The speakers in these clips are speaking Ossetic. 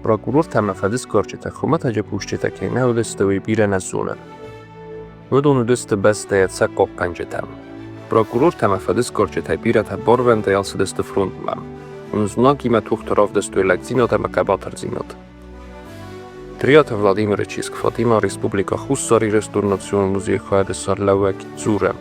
Прокурортӕ ӕмӕ фӕдысгарджытӕ хуымӕтӕджы кусджытӕ кӕй нӕ уыдысты, уый бирӕ нӕ зоны. Уыдон уыдысты бӕстӕйы ӕцӕг хъахъхъӕнджытӕ. Прокурортӕ ӕмӕ фӕдысгарджытӕй бирӕтӕ барвӕндӕй ацыдысты фронтмӕ. Знагимӕ тохты равдыстой лӕгдзинад ӕмӕ хъӕбатырдзинад. Триаты Владимиры чызг Фатимӕ Республикӕ Хуссар Ирыстоны Национ музейы хайады сӕргълӕууӕг дзуры: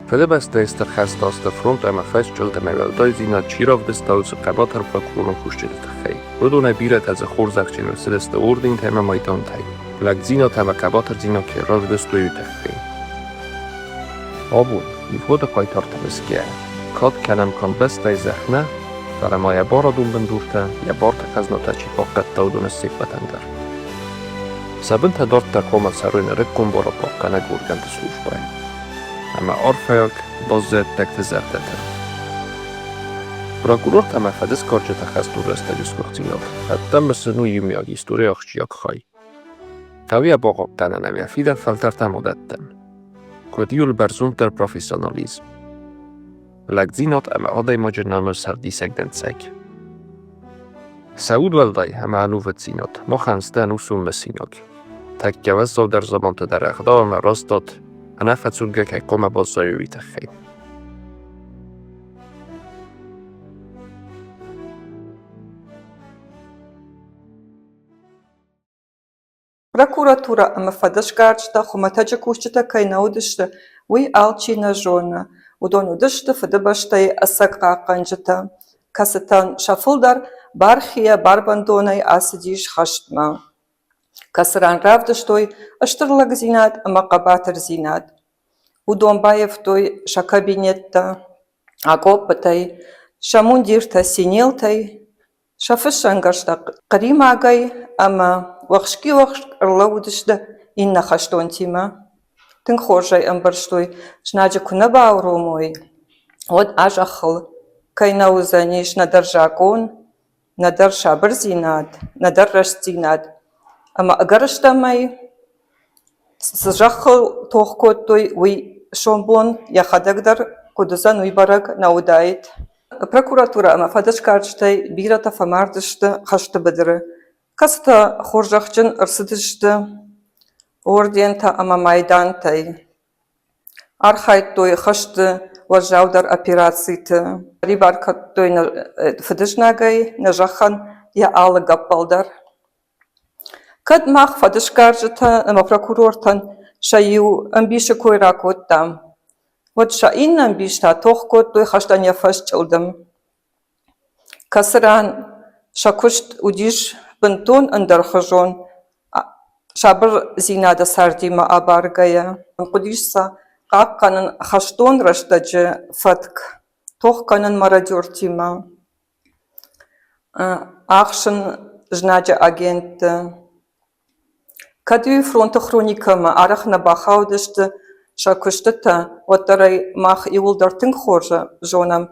Фыдыбӕстӕйы Стыр хӕсты азты фронт ӕмӕ фӕсчъылдымӕй уӕлдайдзинад чи равдыста, уыцы хъӕбатыр прокуророн кусджыты тыххӕй. Уыдонӕй бирӕтӕ дзы хорзӕхджын ӕрцыдысты ордентӕ ӕмӕ майдантӕй, лӕгдзинад ӕмӕ хъӕбатырдзинад кӕй равдыстой, уый тыххӕй. Абон, ивгъуыды хъайтарты мысгӕйӕ, кад кӕнӕм канд бӕстӕйы зӕхх нӕ, фӕлӕ ма йӕ барадон бындуртӕ, йӕ барты хӕзнатӕ чи хъахъхъӕдта, уыдоны се ппӕтӕн дӕр. Сӕ бынтӕ дарддӕр хъуамӕ цӕрой нырыккон барадхъахъхъӕнӕг органты службӕйы ӕмӕ арфӕйаг баззайӕттӕгты зӕрдӕтӕ. Прокурортӕ ӕмӕ фӕдысгарджыты хӕстон рӕстӕджы сгуыхтдзинад ӕддӕ мысын у иумиаг историйы ахсджиаг хай. Хъӕуы йӕ бахъахъхъӕнын ӕмӕ йӕ фидӕн фӕлтӕртӕм адӕттын. Куыд иууыл бӕрзонддӕр профессионализм, лӕгдзинад ӕмӕ адӕймаджы намыс ӕвдисӕг дӕнцӕг. Сӕ удуӕлдай ӕмӕ ӕнувыддзинад махӕн сты ӕнусон мысинаг. Тӕккӕ уӕззаудӕр заманты дӕр ӕгъдау ӕмӕ рӕстад ӕнӕфӕцудгӕ кӕй хъуамӕ баззайой, уый тыххӕй. Прокуратурӕ ӕмӕ фӕдысгарджытӕ хуымӕтӕджы кусджытӕ кӕй нӕ уыдысты, уый алчи нӕ зоны. Уыдон уыдысты Фыдыбӕстӕйы ӕцӕг хъахъхъӕнджытӕ, кӕцытӕн сӕ фылдӕр бархийӕ барвӕндонӕй ацыдис хӕстмӕ, кӕцыран равдыстой стыр лӕгдзинад ӕмӕ хъӕбатырдзинад. Уыдон баивтой сӕ кабинеттӕ акъоппытӕй, сӕ мундиртӕ цинелтӕй, Сӕ фыссӕнгӕрзтӕ хъримагӕй ӕмӕ уӕхски-уӕхск ӕрлӕууыдысты иннӕ хӕстонтимӕ. Тынг хорз ӕй ӕмбӕрстой, знаджы куы нӕ бауромой, уӕд а зӕххыл кӕй нӕ уыдзӕнис нӕдӕр закъон, нӕдӕр сабырдзинад, нӕдӕр рӕстдзинад. Ӕмӕ ӕгӕрыстӕмӕй Цы зӕххыл тох кодтой, уый сомбон йӕхӕдӕг дӕр куыд уыдзӕн, уый бӕрӕг нӕ уыдаид. Прокуратурӕ ӕмӕ фӕдысгарджытӕй бирӕтӕ фӕмард сты хӕсты быдыры, кӕцытӕ хорзӕхджын ӕрцыдысты ордентӕ ӕмӕ майдантӕй. Архайдтой хӕсты уӕззаудӕр операциты, сӕрибар кодтой нӕ фыдызнагӕй, нӕ зӕххӕн йӕ алы гӕппӕл дӕр. Кӕд мах фӕдысгарджытӕ ӕмӕ прокурортӕн сӕ иу ӕмбисы кой ракодтам, уӕд сӕ иннӕ ӕмбис та тох кодтой хӕстӕн йӕ фӕсчъылдым, кӕцыран сӕ куыст уыдис бынтон ӕндӕрхуызон, сабырдзинады цардимӕ абаргӕйӕ. Хъуыдис сӕ хъахъхъӕнын хӕстон рӕстӕджы фӕтк, тох кӕнын мародертимӕ. Ахсын знаджы агентты. Кӕд-иу фронты хроникӕмӕ арӕх нӕ бахаудысты сӕ куыстытӕ, уӕддӕр ӕй мах иууылдӕр тынг хорз зонӕм.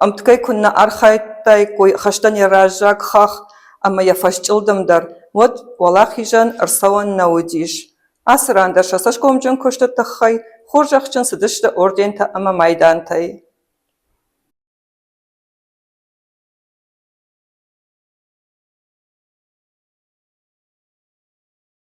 Ӕмткӕй куыннӕ архайдтаиккой хӕстӕн йӕ раззаг хахх ӕмӕ йӕ фӕсчъылдым дӕр, уӕд уӕлахизӕн ӕрцӕуӕн нӕ уыдис. Ацы ран дӕр сӕ цӕсгомджын куысты тыххӕй хорзӕхджын цыдысты ордентӕ ӕмӕ майдантӕй.